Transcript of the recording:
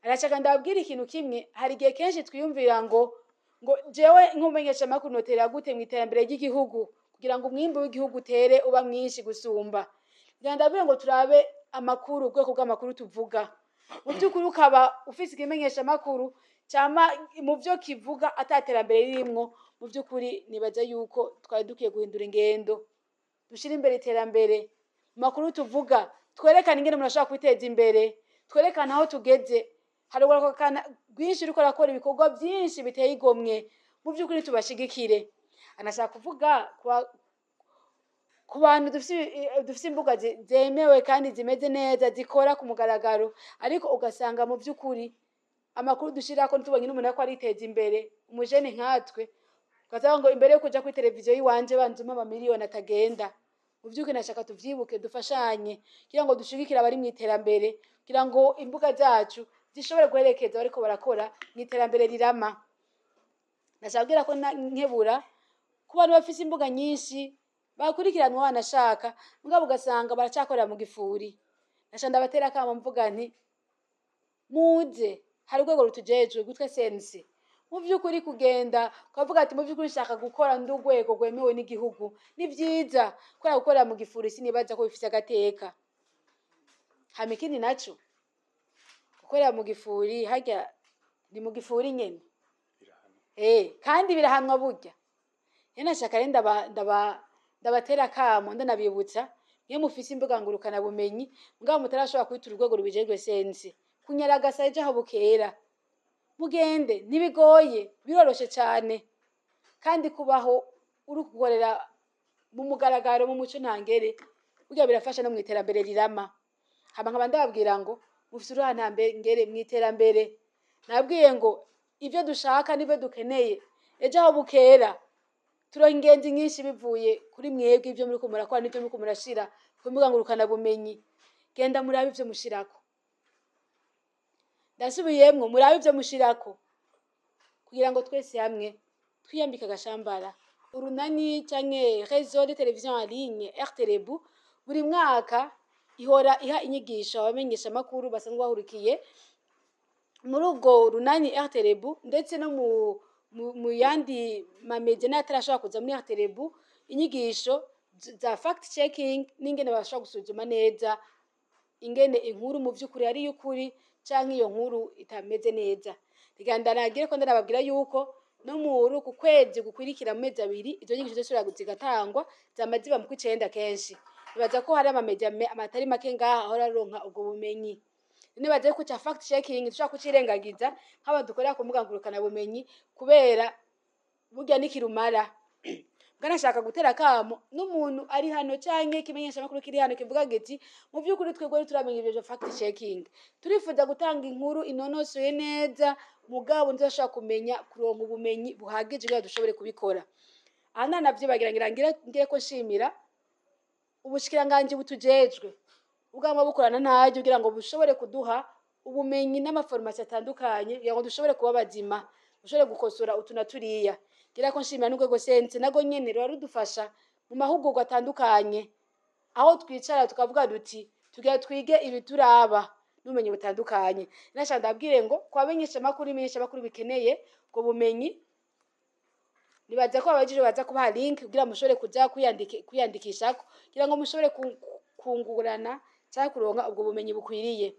Arashaka ndababwira ikintu kimwe. Hari igihe kenshi twiyumvira ngo jewe nk'umumenyeshamakuru notera gute mu iterambere ry'igihugu kugira ngo umwimbu w'igihugu utere uba mwinshi gusumba. Ngira ndababwire ngo turabe amakuru, ubwoko bw'amakuru tuvuga. Mu by'ukuri ukaba ufise ikimenyeshamakuru cama mu byo kivuga ata terambere ririmwo, mu by'ukuri nibaza yuko twari dukwiye guhindura ingendo, dushire imbere iterambere mu makuru tuvuga, twerekane ingene umuntu ashobora kwiteza imbere, twerekane aho tugeze. Hari urwaruka rwinshi ruriko rurakora ibikorwa byinshi biteye igomwe, mu by'ukuri tubashigikire. Anashaka kuvuga ku bantu dufise imbuga zemewe kandi zimeze neza, zikora ku mugaragaro, ariko ugasanga mu by'ukuri amakuru dushirako ntitubonye n'umuntu ariko ariteza imbere, umujene nkatwe, ukazavuga ngo imbere yo kuja kuri televiziyo yiwanje banza umpe amamiliyoni atagenda. Mu by'ukuri nashaka tuvyibuke, dufashanye kugira ngo dushigikire abari mu iterambere, kugira ngo imbuga zacu zishobore guherekeza bariko barakora mu iterambere rirama. Nashaka kubwira ko nkebura ku bantu bafise imbuga nyinshi bakurikiranwa wanashaka, mugabo ugasanga baracakorera mu gifuri. Nashaka ndabatera akamo mvuga nti muze, hari urwego rutujejwe gutwe CNC. Mu by'ukuri kugenda ukavuga ati mu by'ukuri nshaka gukora ndi urwego rwemewe n'igihugu ni vyiza, kubera gukorera mu gifuri sinibaza ko bifise agateka. Hama ikindi naco, gukorera mu gifuri harya ni mu gifuri nyene kandi birahanwa burya. Rero nashaka rero ndabatera akamo, ndanabibutsa iyo mufise imbuga ngurukana bumenyi mugabo mutarashobora kwitura urwego rubijejwe CNC, kunyaragasa ejo aho bukera mugende, ntibigoye, biroroshe cane, kandi kubaho uri gukorera mu mugaragaro, mu muco ntangere, burya birafasha no mu iterambere rirama. Hama nkaba ndababwira ngo mufise uruhara ntangere mu iterambere. Nabwiye ngo ibyo dushaka nibyo dukeneye ejo aho bukera, turonka ingenzi nyinshi bivuye kuri mwebwe, ibyo muriko murakora n'ibyo muriko murashira ku mbuga ngurukana bumenyi. Genda murabe ivyo mushirako, ndasubiyemwo, murabe ivyo mushirako kugira ngo twese hamwe twiyambike agashambara. Urunani canke réseau de télévision en ligne RTRB buri mwaka ihora iha inyigisho abamenyesha makuru basanzwe bahurikiye muri ubwo runani RTRB, ndetse no mu yandi mamedia n'atarashobora kuza muri RTRB, inyigisho za fact checking n'ingene bashobora gusuzuma neza ingene inkuru mu vy'ukuri ari iy'ukuri canke iyo nkuru itameze neza. Reka ndanagire ko ndanababwira yuko no muri uku kwezi gukwirikira, mu mezi 2, izo nyigisho zosubira zigatangwa. Zama ziba mu kw'icenda kenshi. Nibaza ko hari amamedia atari make ngaha ahora aronka ubwo bumenyi. Nibaza yuko ca fact checking dushobora kucirengagiza nk'abantu dukorera ku mbuga ngurukana bumenyi, kubera burya nikirumara. Bwanashaka gutera akamo n'umuntu ari hano canke ikimenyeshamakuru kiri hano kivuga giti mu vy'ukuri twebwe turamenya ivyo fact checking, turifuza gutanga inkuru inonosoye neza, mugabo ntidashobora kumenya kuronka ubumenyi buhagije kugira dushobore kubikora. Aha ntanavyibagira, ngira ngire ko nshimira ubushikiranganji butujejwe, bwama bukorana ntaryo kugira ngo bushobore kuduha ubumenyi n'amaformation atandukanye kugira ngo dushobore kuba bazima, dushobore gukosora utu na turiya. Ngira ko nshimira n'urwego CNC, narwo nyene ruba rudufasha mu mahugurwa atandukanye, aho twicara tukavuga duti tugira twige ibituraba n'ubumenyi butandukanye. Nashaka ndabwire ngo ku bamenyeshamakuru, ibimenyeshamakuru bikeneye ubwo bumenyi, nibaza ko abajije baza kubaha link kugira mushobore kuja kwiyandikishako kugira ngo mushobore kungurana cyangwa kuronka ubwo bumenyi bukwiriye.